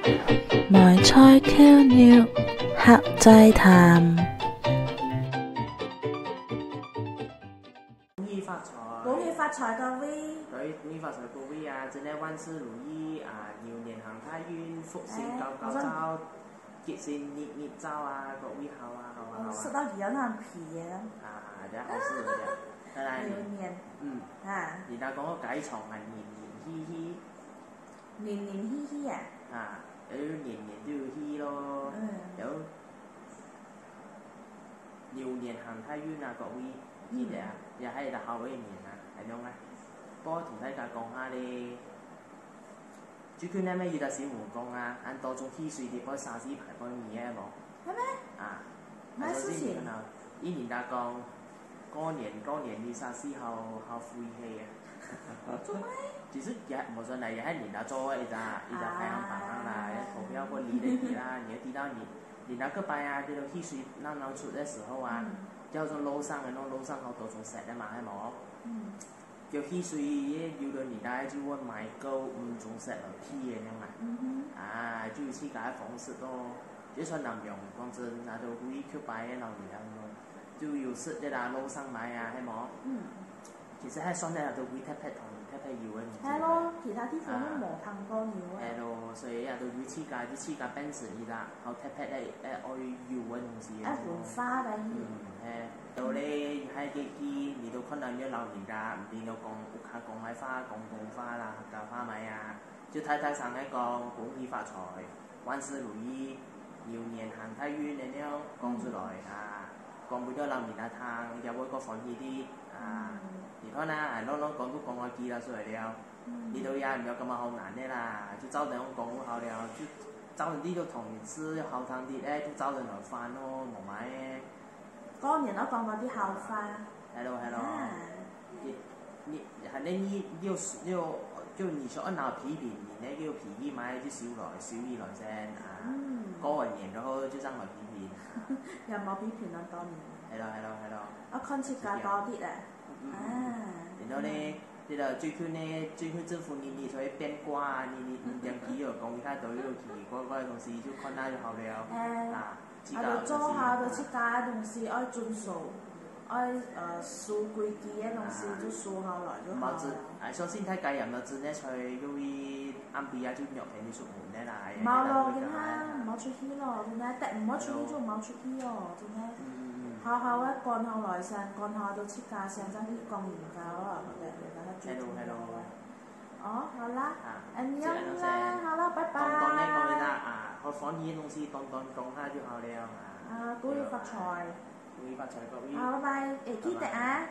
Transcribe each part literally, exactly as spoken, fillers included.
梅菜扣肉，客仔談。恭喜發財！恭喜發財，各位！各位，恭喜發財，各位啊！祝你萬事如意啊！牛年行大運，福星高高照，哎，我說，吉星日日照啊！各位好啊，好啊，好啊！食到佢啊，那皮耶！啊，這好事，這。再來，牛年，嗯，啊，你那講个該場啊，年年喜喜。 年年喜喜啊。啊，又年年都有喜咯。嗯。又牛年行大運啊，各位，記得啊，嗯。也還有好个一年啊，恁樣啊。不過同大家講下咧，最近呢，有一隻新聞講啊，恁多種汽水裡背沙士牌背尾个無？係咩？啊，麼个事情？啊，所以你看啊，一年大講， 過年，過年你啥時好，好晦氣啊？做麼？其實也無算啦，也係人家做个一隻，一隻排行榜啦，啊。也投票過離得去啦，你要知道你，你那個擺啊，這個汽水啱啱出个時候啊，嗯。叫做路上个，那種路上好多種色个嘛，係無？嗯。叫汽水，有的人家就會買夠五種色來配个樣嘛。嗯哼。啊，就有自家个方式咯。就算南洋，講真，拿到幾百个老人家咯。 就有食个啦，路上賣啊，係無？嗯。其實還算得都幾特別同特別有个物件。係咯，其他地方都無聽過有个。係咯，所以啊，都有自家，就自家本身个啦，好特別个，誒，愛有个東西。愛文化个。嗯，係。到咧，還个去，你都看到有老人家，毋知你講，屋下講个話，廣東話啦，客家話賣啊。 就大大聲个講，恭喜發財，萬事如意，牛年行大運个樣講出來啊，講分到老人家聽，佢兜會較歡喜啲啊。嗯。你看啊，哎，亂亂講都講到佢啦出來了，嗯。你兜也毋要感覺好難个啦，就照等樣講就好了，就照等你都同意好聽啲，誒，就照等來翻咯，無麼个。 過年愛講到啲好話。係咯，係咯。啊。你，你，反正你六十，六，就你說愛拿批評，你那個脾氣嘛，就收來，收起來先啊。嗯。過完年過後就正來批評。也無批評恁多年。係咯，係咯，係咯。愛看自家多啲咧。嗯，嗯，嗯。啊。然後呢， 這個最近呢，最近政府日日就會變卦啊，日日五點幾有講一下都有奇奇怪怪个東西，就看下就好了。哎，啊，自家个東西。啊，就做好就自家个東西，愛遵守，愛，呃，守規矩个東西就守好來就好了。毋好真，哎，相信大家也毋好真个在因為暗晡啊就約朋友出門个啦，哎呀，無咯，今下毋好出去咯，今下得毋好出去就毋好出去哦，今下。嗯，嗯，嗯。好好个管好來先，管好就自家先，正去講人家咯，好得，大家最重要个。Hello，hello。 哦，好啦，啊，恁樣啦，好啦，拜拜。當當个講一下啊，好歡喜个東西，當當講下就好了啊。啊，恭喜發財。恭喜發財，各位。好，拜拜。誒，記得啊，拜拜。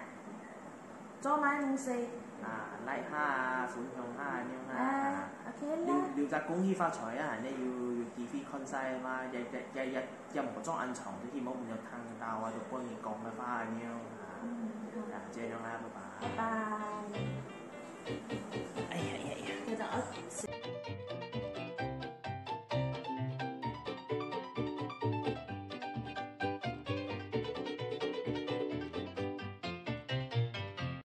做麼个東西？啊，like下啊，分享下，恁樣啊。啊，OK啦。留，留隻恭喜發財啊，恁樣有，有機會看晒嘛，也，也，也，也，也無做恁長，就希望有聽到啊，就關於講个話恁樣啊。嗯，好。啊，這樣啊，拜拜。拜拜。哎呀，哎呀，哎呀。